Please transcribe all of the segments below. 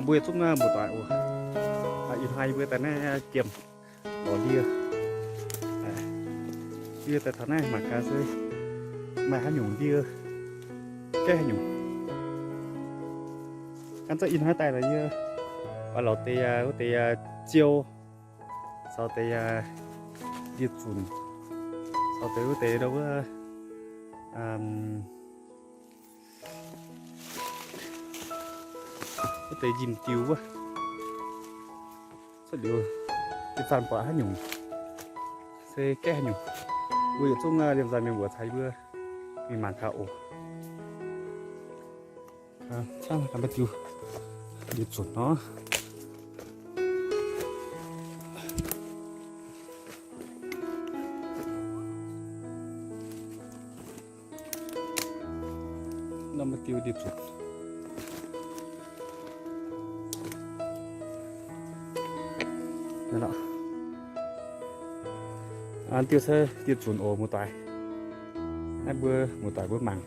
Mbuo yietc zungv muoz-doic oc. Ih hnoi yie mbuo daaih naaiv jiem lorz ndie. Ndie daaih taux naaiv mangc gaax se maaih haaix nyungc ndie, gaeqv haaix nyungc. Gan zungv ih hnoi daaih lorz yie oix lorz deix, wuov deix ziou, caux deix ndie-zunc, caux deix wuov deix ndau wuov, wuov deix njimv-diuh wuov. Cuotv liuz, ih zanc buatc haaix nyungc se gaeqv haaix nyungc, mbuo yietc zungv liemh nzaih mienh mbuox caux yie mbuo mingh mangc gaax oc. Camv, ganh maiv diuh, ndie-zunc nor. Norm maiv diuh ndie-zunc. Diuh se ndie-zunc oc muoz-doic. Naaiv mbuo muoz-doic mbuo mangc.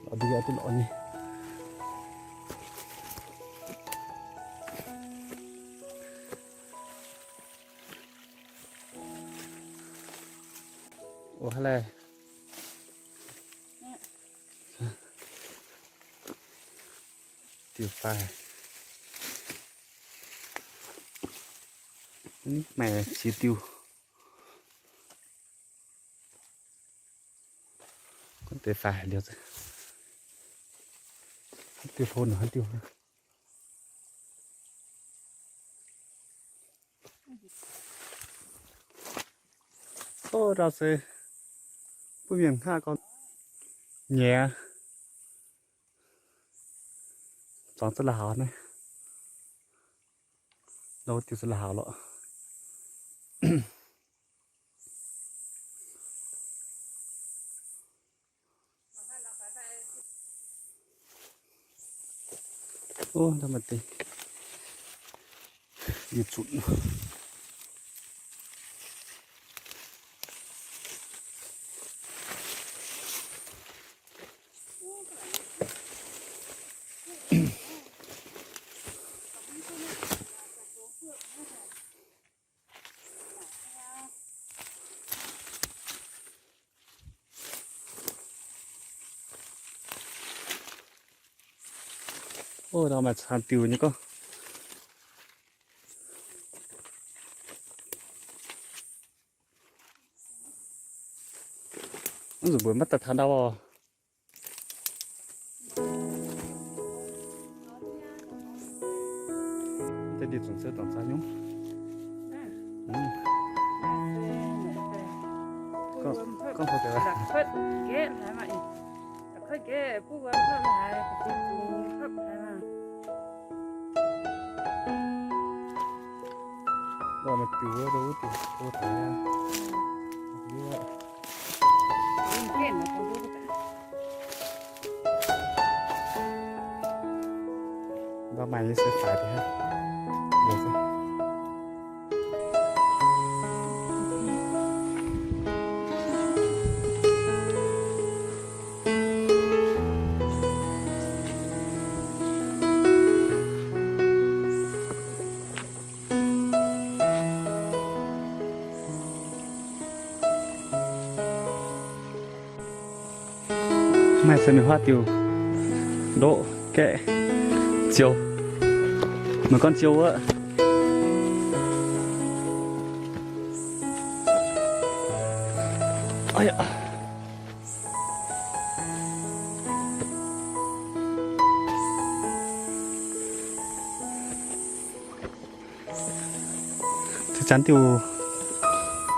Lorz ndie duqv lorz nyei. Oc, haaix laih diuh faix. Maaih ziex diuh. Gunv deix faix liuz, haaix diuh hlo nor haaix diuh. Ov, ndau se bun mienh hngaqv gorngv nyei, zuangx za'lauh haaix naaiv. Ndau diuh za'lauh haaix lorqc. Ov, ndau maaih deix ndie-zunc. Ov, ndau maaih camv diuh nyei gorngv. Mv zuqc mbuox maiv daaih taux ndau oc. Deix ndie-zunc se dorngc zaax nyungc. Gorngv, gorngv deix. Lorh maaih diuh wuov, wuov diuh, wuov diuh. Ndau maaih nyei se faix deix hnangv. Maaih se mingh huaav diuh ndoqv gaeqv ziou. Meih gorngv ziou wuov. Zanc-zanc diuh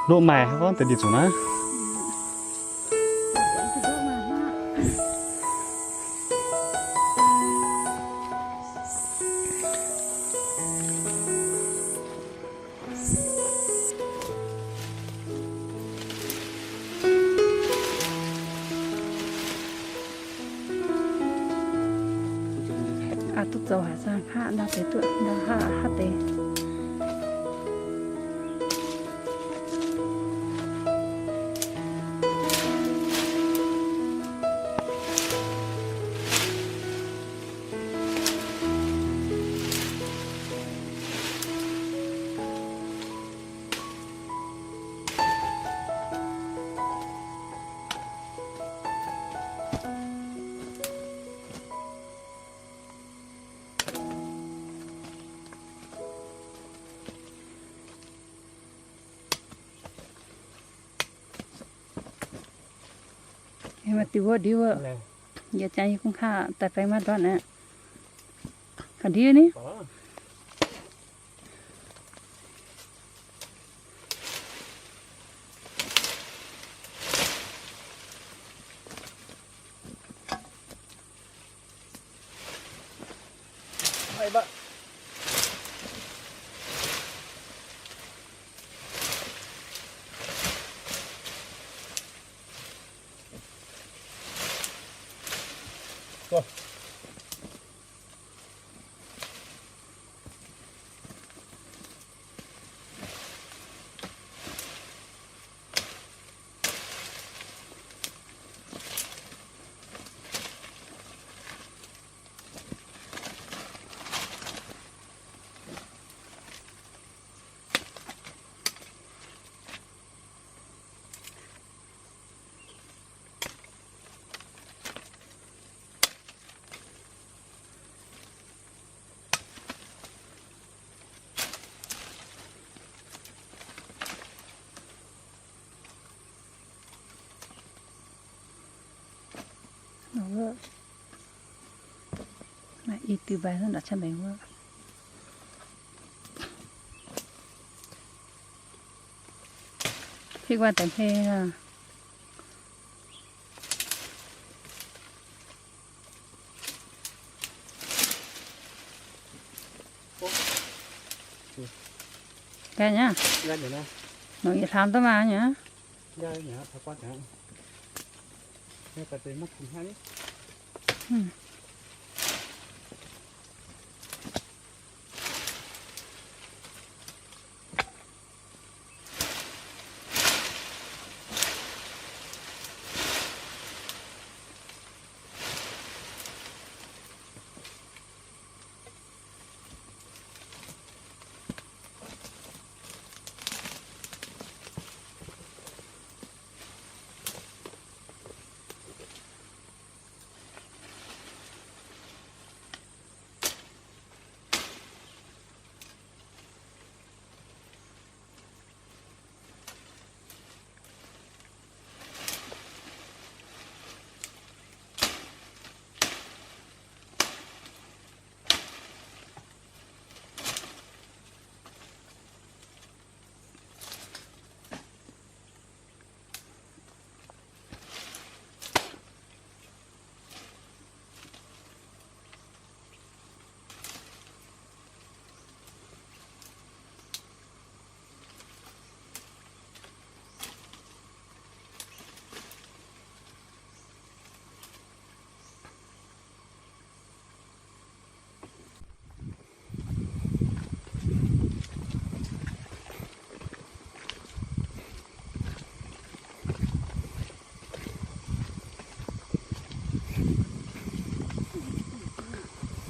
ndoqv maaih gorngv deix ndie-zunc naaiv. Aa, duqv zoux haic, hngaqv ndau deix duqv, ndau hngaqv haaix deix. Maaih diuh wuov ndiev wuov. Yietc jangx yie kungx kaav daaih baeng maiv ndortv aqv. Ga'ndiev ni. Maaih i diuh mbaix hnangv naaic camv maengx wuov. Hitv guanh daaih hmei aqv. Gaaih nyei. Nongc yietc hlaam duqv maah nyei.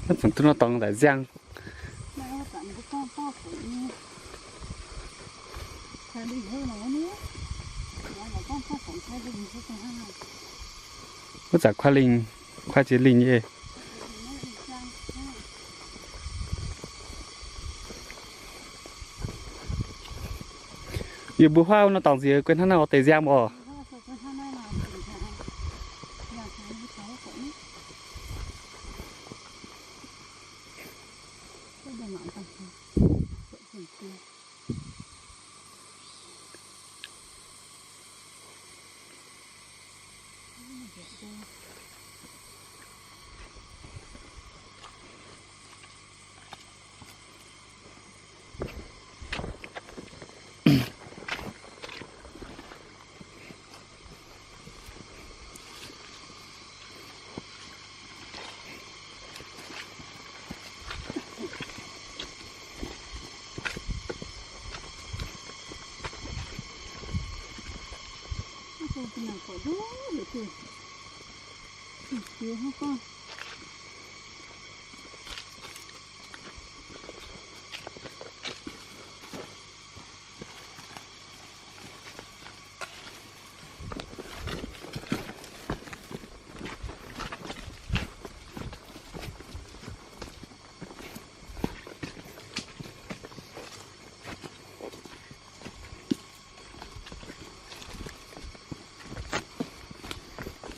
Naaiv zungv duqv nor dorngx daaih nziang. Wuov zanc kuaaiv lingh, kuaaiv jiex lingh nyei. Yie mbuo huaav nor dorngx nziex guei hnangv naaiv oix deix nziang oc.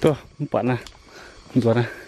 Duqv mv buatc naaiv, nzuonx naaiv.